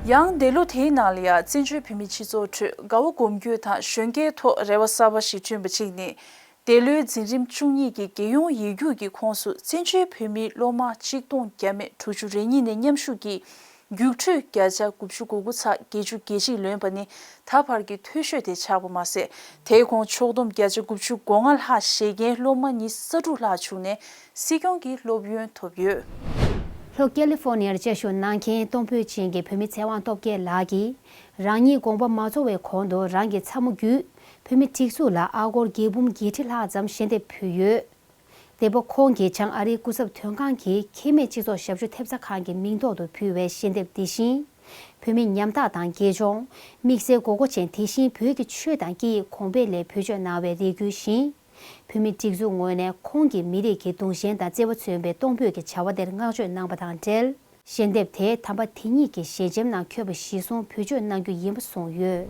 ཡང་འདས་ལོ་དེའི་ནང་ལ་ཡང་བཙན་བྱོལ་བོད་མིའི་སྤྱི་ཚོགས་ཁྲོད་དགའ་བ་སྒོམ་རྒྱུ་དང་གཞོན་སྐྱེས་ཐོག་རེ་བ་གསར་པ་ཞིག་བསྐྲུན་པ་གཅིག་ནི། འདས་ལོའི་འཛིན་རིམ་བཅུ་གཉིས་ཀྱི་རྒྱལ་ཡོངས་ཡིག་རྒྱུགས་ཀྱི་ཁོངས་སུ་བཙན་བྱོལ་བོད་མིའི་སློབ་མ་ཆིག་སྟོང་བརྒྱ་མེད་དྲུག་ཅུ་རེ་གཉིས་ནས་མཉམ་ཞུགས་ཀྱིས་རྒྱུགས་སྤྲོད་བརྒྱ་ཆ་དགུ་བཅུ་གོ་དགུ་ཚེག་བརྒྱད་ཅུ་གྱ་གཅིག་ལོན་པ་ནི་ད་བར་གྱི་མཐོ་ཤོས་དེ་ཆགས་པ་མ་ཟད། དེའི་གོང་ཕྱོགས་བསྡོམས་བརྒྱ་ཆ་དགུ་བཅུ་གོ་ལྔ་ལྷག་བཞེས་མཁན་སློབ་མ་ཉི་ཤུ་རྩ་དྲུག་ལྷག་བྱུང་ནས་སྲིད་སྐྱོང་གི་སློབ་ཡོན་ཐོབ་ཡོད། ལྷོ་ཀེ་ལི་ཧྥོར་ནི་ཡར་བཅའ་བཞུགས་གནང་མཁན་གཏོང་ཕོད་ཅན་གྱི་བོད་མི་ཚེ་དབང་སྟོབས་རྒྱལ་ལགས་ཀྱིས། རང་ཉིད་དགོངས་པ་མ་རྫོགས་པའི་གོང་དུ་རང་གི་ཚ་མོ་བརྒྱུད། བོད་མི་སྒྲིག་འཛུགས་ལ་ཨ་སྒོར་བརྒྱད་འབུམ་བརྒྱད་ཁྲི་ལྷག་ཙམ་ཞལ་འདེབས་ཕུལ་ཡོད། འདས་པོ་ཁོང་གིས་བྱང་ཨ་རིའི་སྐུ་ཚབ་དོན་ཁང་གི་ཁེ་མེད་སྤྱི་ཚོགས་ཞབས་ཞུ་ཐེབས་རྩ་ཁང་གི་མིང་ཐོག་ཏུ་ཕུལ་བའི་ཞལ་འདེབས་འདི་བཞིན། བོད་མི་ཉམ་ཐག་དང་དགེ་སྦྱོང་། དམིགས་བསལ་དགོས་མཁོ་ཅན་དེ་བཞིན་བོད་ཀྱི་ཆོས་དང་སྐད་ཡིག་གོང་འཕེལ་སླད་བེད་སྤྱོད་གནང་བའི་རེ་སྐུལ་བཞིན། བོད་མིའི་སྒྲིག་འཛུགས་ངོས་ནས་ཁོང་གི་མི་རིགས་ཀྱི་གདུང་ཞེན་དང་བརྩེ་བ་མཚོན་པའི་གཏོང་ཕོད་ཀྱི་བྱ་བ་དེར་བསྔགས་བརྗོད་གནང་བ་དང་འབྲེལ། ཞལ་འདེབས་དེ་དམ་པ་དེ་ཉིད་ཀྱི་ཞལ་ཆེམས་ནང་འཁོད་པ་གཞིར་བཟུང་བེད་སྤྱོད་གནང་རྒྱུ་ཡིན་པ་གསུངས་ཡོད།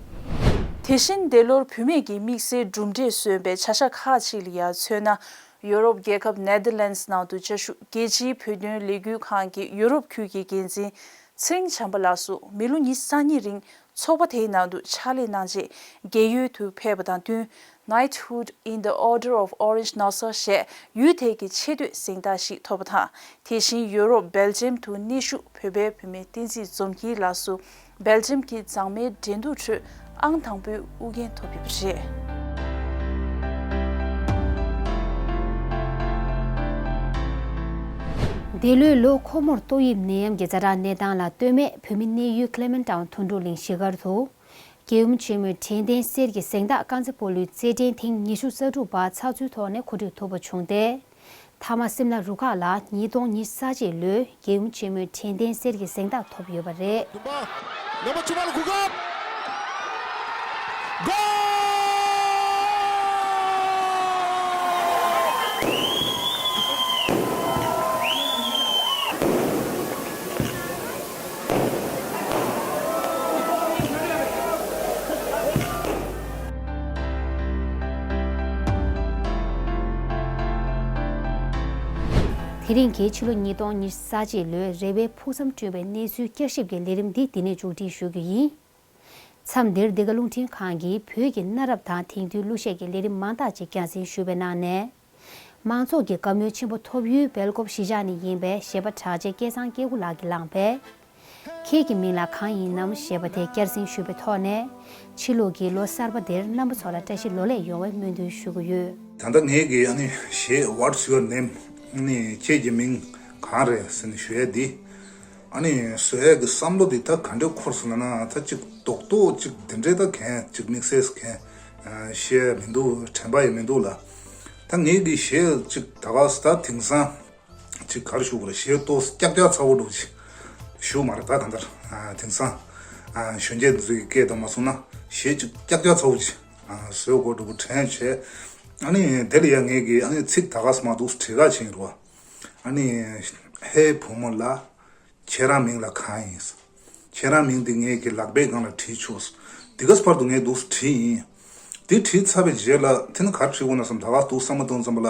དེ་བཞིན་འདས་ལོར་བུད་མེད་ཀྱི་དམིགས་བསལ་གྲུབ་འབྲས་སོན་པའི་བྱ་གཞག་ཁག་ཅིག་ལ་ཡང་མཚོན་ན། ཡོ་རོབ་རྒྱལ་ཁབ་ནེ་དར་ལེན་ཌི་ནང་དུ་བཅའ་བཞུགས་རྒྱལ་སྤྱིའི་བོད་དོན་ལས་འགུལ་ཁང་གི་ཡོ་རོབ་ཁུལ་གྱི་འགན་འཛིན། ཚེ་རིང་བྱམས་པ་ལགས་སུ་མི་ལོ་ཉི་ཤུ་རྩ་གཉིས་རིང་ཚོགས་པ་དེའི་ནང་དུ་ཕྱག་ལས་གནང་རྗེས་རྒས་ཡོལ་དུ་ཕེབས་པ་དང་བསྟུན། Knighthood in the Order of Orange Nassau ཞེས་ཡུལ་དེ་གི་ཆེས་མཐོའི་གཟེངས་རྟགས་ཤིག་ཐོབ་པ་དང་། དེ་བཞིན་ཡུ་རོབ་སྦེལ་ཇམ་དུ་གནས་བཞུགས་བོད་པའི་བུད་མེད་བསྟན་འཛིན་འཛོམས་སྐྱིད་ལགས་སུ་སྦེལ་ཇམ་གྱི་མཛངས་མའི་འགྲན་བསྡུར་ཁྲོད་ཨང་དང་པོའི་དབུ་འགན་ཐོབ་ཡོད་པ་རེད། འདི་ལོའི་ལོ་འཁོར་མོར་ཏོག་དབྱིབས་ནད་ཡམས་ཀྱི་ཛ་དྲག་གནས་སྟངས་ལ་ལྟོས་མེད་བོད་མི་གནས་ཡུལ་Clementown དོན་གྲུབ་གླིང་གཞིས་སྒར་དུ། རྒྱལ་ཡུམ་ཆེན་མོའི་དྲན་རྟེན་གསེར་གྱི་གཟེངས་རྟགས་དཀར་མཛེས་སྤོ་ལོའི་རྩེད་འགྲན་ཐེངས་ཉི་ཤུ་རྩ་དྲུག་པ་ཚགས་ཚུད་ཐོག་ནས་གོ་སྒྲིག་ཐུབ་པ་བྱུང་སྟེ། མཐའ་མ་སིམ་ལ་རུ་ཁག་ལ་ཉིས་སྟོང་ཉི་ཤུ་རྩ་གཅིག་ལོའི་རྒྱལ་ཡུམ་ཆེན་མོའི་དྲན་རྟེན་གསེར་གྱི་གཟེངས་རྟགས་ཐོབ་ཡོད་པ་རེད། བདུན་པ། རྣམ་པ་བཅུ་པ་ལ་གོ་སྐབས། གོ། དེ་རིང་གི་ཕྱི་ལོ་ཉིས་སྟོང་ཉི་ཤུ་རྩ་གཅིག་ལོའི་རེ་བའི་ཕུགས་བསམ་བསྐྲུན་པའི་གནས་ཚུལ་བསྐྱར་ཞིབ་ཀྱི་ལས་རིམ་འདི་འདི་ནས་མཇུག་སྒྲིལ་ཞུ་རྒྱུ་ཡིན། མཚམས་འདིར་འདི་ག་རླུང་འཕྲིན་ཁང་གིས་བོད་ཀྱི་གནའ་རབས་དང་དེང་དུས་གླུ་གཞས་ཀྱི་ལས་རིམ་མང་དག་ཅིག་རྒྱང་སྲིང་ཞུས་པའི་ནང་ནས། མང་ཚོགས་ཀྱི་བཀའ་མོལ་ཆེན་པོ་ཐོབ་ཡུལ་སྦེལ་ཀོབ་གཞིས་ཆགས་ནས་ཡིན་པའི་གཞས་པ་གྲགས་ཅན་སྐལ་བཟང་སྐྱེ་རྒུ་ལགས་ཀྱིས་བླངས་པའི། ཁྱེད་ཀྱི་མིང་ལ་གང་ཡིན་ནམ་ཞེས་པ་དེ་བསྐྱར་གསེང་ཞུས་པའི་ཐོག་ནས། ཕྱི་ལོགས་ཀྱི་ལོ་གསར་པ་འདིར་རྣམ་པ་ཚོ་ལ་བཀྲ་ཤིས་ལོ་ལེགས་ཡོང་བའི་སྨོན་འདུན་ཞུ་གི་ཡོད། ད་ལྟ་ངེད་ཀྱི་ཨ་ནི་གཞས་What's Your Name ཨ་ནི་ཁྱེད་ཀྱི་མིང་གང་རེད་ཟེར་ནས་ཞུ་ཡས་འདི། ཨ་ནི་བཟོ་ཡས་ཀྱི་བསམ་བློ་འདི་ད་ག་འདྲས་འཁོར་སོང་ལབ་ན། ད་ཅིག་རྡོག་རྡོག་ཅིག་འདི་འདྲས་ད་གན་ཅིག་དམིགས་བསལ་གན་བཤད་མི་འདུག་དྲན་པ་ཡང་མི་འདུག་ལ། ད་ངེད་ཀྱི་གཞས་ཅིག་ད་ག་ས་ད་དེང་སང་། ཅིག་ག་རེ་ཞུ་དགོས་རེད། གཞས་ཏོག་ཙམ་ཀྱག་ཀྱག་ཚ་བོ་འདྲ་བོ་ཅིག་ཞུ་མ་རེད། ད་གང་ལྟར་ཨ་དེང་སང་ཨ་གཞོན་སྐྱེས་འདི་ཚོའི་སྐད་དང་མ་སོང་ན་གཞས་ཅིག་ཀྱག་ཀྱག་ཚ་བོ་ཅིག་ཨ་བཟོ་དགོས་འདྲ་བོ་དྲན་བྱས། ཨ་ནི་དེ་ལ་ཡང་ངེད་ཀྱིས་ཨ་ནི་ཚིག་ད་ག་ས་མ་འདུག་བྲིས་ཁ་ཕྱིན་རུ། ཨ་ནི་ཧེ་བུ་མོ་ལགས། ཁྱེད་རང་མིང་ལ་གང་ཡིན། ཁྱེད་རང་མིང་འདི་ངེད་ཀྱི་ལག་པའི་སྒང་ལ་བྲིས་ཆོག་འདི་ག་ས་བར་དུ་ངས་འདུག་སེ་བྲིས་ཡིན། འདི་བྲིས་ཚར་བའི་རྗེས་ལ་དེ་ནི་ག་རེ་བྲིས་དགོས་ན་བསམ། ད་ག་འདུག་བསམ་བློ་གཏོང་ཙམ་པ་ལ།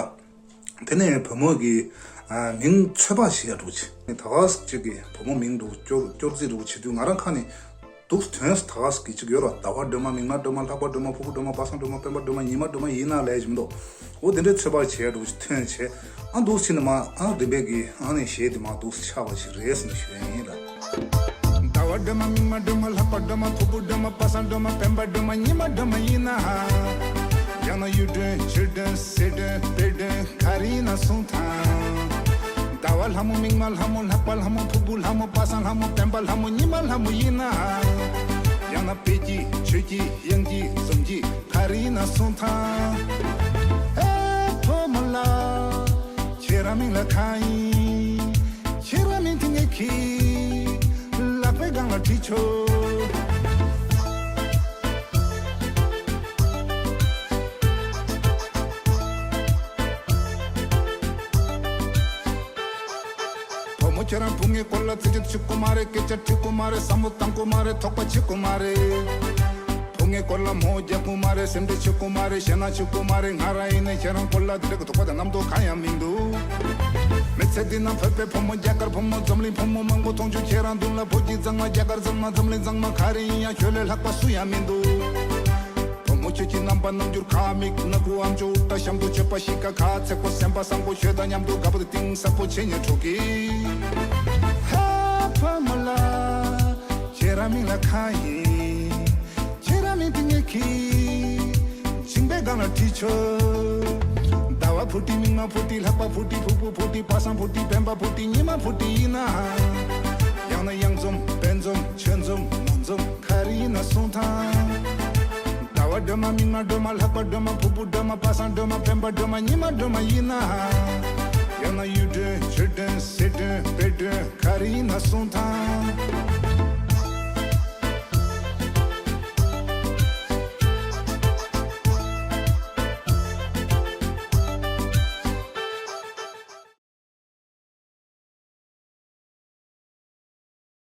དེ་ནས་བུ་མོ་གི་ཨ་མིང་ཚོད་དཔག་བྱེད་ཡ་འདྲ་བོ་ཅིག་ད་ག་ཅིག་གི་བུ་མོ་མིང་འདྲ་བོ་སྐྱོར་སྐྱོར་རྩིས་འདྲ་བོ་བྱེད་དུས། ང་རང་ཁ་ནས་འདུག་སེ་དོན་ད་ག་ཅིག་གི་ཅིག་ཡོད་ར། ཟླ་བ་སྒྲོལ་མ། མིག་དམར་སྒྲོལ་མ། ལྷག་པ་སྒྲོལ་མ། ཕུར་བུ་སྒྲོལ་མ། པ་སངས་སྒྲོལ་མ། སྤེན་པ་སྒྲོལ་མ། ཉི་མ་སྒྲོལ་མ། ཡིན་ན་ལས་ཀྱི་མི་འདུག་འོ་དེ་འདྲའི་ཚོད་དཔག་བྱེད་ཡ་འདྲ་བོ་ཅིག་ཐོན་བྱས། ཨ་འདུག་སེ་ནི་མ་ཨ་རིམ་པས་ཀྱི་ཨ་ནི་གཞས་དེ་མ་འདུག་སེ་ཆགས་པ་ཞིག་རེད་ཟེར་ནས་ཞུ་ཡ་ཡིན་ལ། ཟླ་བ་སྒྲོལ་མ། མིག་དམར་སྒྲོལ་མ། ལྷག་པ་སྒྲོལ་མ། ཕུར་བུ་སྒྲོལ་མ། པ་སངས་སྒྲོལ་མ། སྤེན་པ་སྒྲོལ་མ། ཉི་མ་སྒྲོལ་མ་ཡིན་ན། ཡང་ན་གཡུ་སྒྲོན། བྱུ་སྒྲོན། གསེར་སྒྲོན། དཔལ་སྒྲོན། ག་རེ་ཡིན་ན་གསུངས་དང་། ཟླ་བ་ལྷ་མོ། མིག་དམར་ལྷ་མོ། ལྷག་པ་ལྷ་མོ། ཕུར་བུ་ལྷ་མོ། པ་སངས་ལྷ་མོ། སྤེན་པ་ལྷ་མོ། ཉི་མ་ལྷ་མོ་ཡིན་ན། ཡང་ན་དཔལ་གྱི། ཆོས་ཀྱི། དབྱངས་ཀྱི། འཛུམ་གྱི། ག་རེ་ཡིན་ན་གསུངས་དང་། ཨེ་བུ་མོ་ལགས། ཁྱེད་རང་མིང་ལ་གང་ཡིན། ཁྱེད་རང་མིང་དེ་ངེད་ཀྱི་ལག་པའི་སྒང་ལ་བྲིས་ཆོག་བུ་མོ་ཁྱེད་རང་བུ་ངའི་སྐོར་ལ་རྩེད་གཅོད་བྱེད་ཀྱི་མ་རེད། སྐད་ཆ་དྲི་གི་མ་རེད། བསམ་བློ་བཏང་གི་མ་རེད། དོགས་པ་བྱེད་ཀྱི་མ་རེད། བུ་ངའི་སྐོར་ལ་མོ་རྒྱག་གི་མ་རེད། སེམས་ཁྲལ་བྱེད་ཀྱི་མ་རེད། ཞེད་སྣང་བྱེད་ཀྱི་མ་རེད། ང་རང་ཡིན་ནའི་ཁྱེད་རང་སྐོར་ལ་དེ་འདྲ་གི་དོགས་པ་དང་རྣམ་རྟོག་གང་ཡང་མི་འདུག་མི་ཚེ་འདི་ན་བོད་པའི་བུ་མོ། རྒྱ་གར་བུ་མོ། འཛམ་གླིང་བུ་མོ་མང་པོ་མཐོང་བྱུང་། ཁྱེད་རང་མདུན་ལ་བོད་ཀྱི་མཛངས་མ། རྒྱ་གར་མཛངས་མ། འཛམ་གླིང་མཛངས་མ། ག་རེ་ཡིན་ཡང་ཁྱོད་ལས་ལྷག་པ་སུ་ཡང་མི་འདུག་བུ་མོ་ཁྱོད་ཀྱི་རྣམ་པ་རྣམ་འགྱུར། ཁ་མིག་སྣ་ཁུག་ཨམ་ཅོག་སྒྲ་གཤམ་དུ་སྤྱོད་པ་གཤིས་ཀ་ཁ་ཚེག་པོ། སེམས་པ་བཟང་པོ། ཁྱོད་དང་མཉམ་དུ་དགའ་པོ་དེ་གཏིང་ཟབ་པོ་བྱེད་སྙིང་འདོད་གི། ཧེ་བུ་མོ་ལགས། ཁྱེད་རང་མིང་ལ་གང་ཡིན། ཁྱེད་རང་མིང་དེ་ངེད་ཀྱི་མཇིང་པའི་སྒང་ལ་བྲིས་ཆོག་ཟླ་བ་ཕུར་ཏི། མིག་དམར་ཕུར་ཏི། ལྷག་པ་ཕུར་ཏི། ཕུར་བུ་ཕུར་ཏི། པ་སངས་ཕུར་ཏི། སྤེན་པ་ཕུར་ཏི། ཉི་མ་ཕུར་ཏི་ཡིན་ན། ཡང་ན་གཡང་འཛོམས། དཔལ་འཛོམས། ཆོས་འཛོམས། ནོར་འཛོམས། ག་རེ་ཡིན་ན་གསུངས་དང་། ཟླ་བ་སྒྲོལ་མ། མིག་དམར་སྒྲོལ་མ། ལྷག་པ་སྒྲོལ་མ། ཕུར་བུ་སྒྲོལ་མ། པ་སངས་སྒྲོལ་མ། སྤེན་པ་སྒྲོལ་མ། ཉི་མ་སྒྲོལ་མ་ཡིན་ན། ཡང་ན་གཡུ་སྒྲོན། བྱུ་སྒྲོན། གསེར་སྒྲོན། དཔལ་སྒྲོན། ག་རེ་ཡིན་ན་གསུངས་དང་།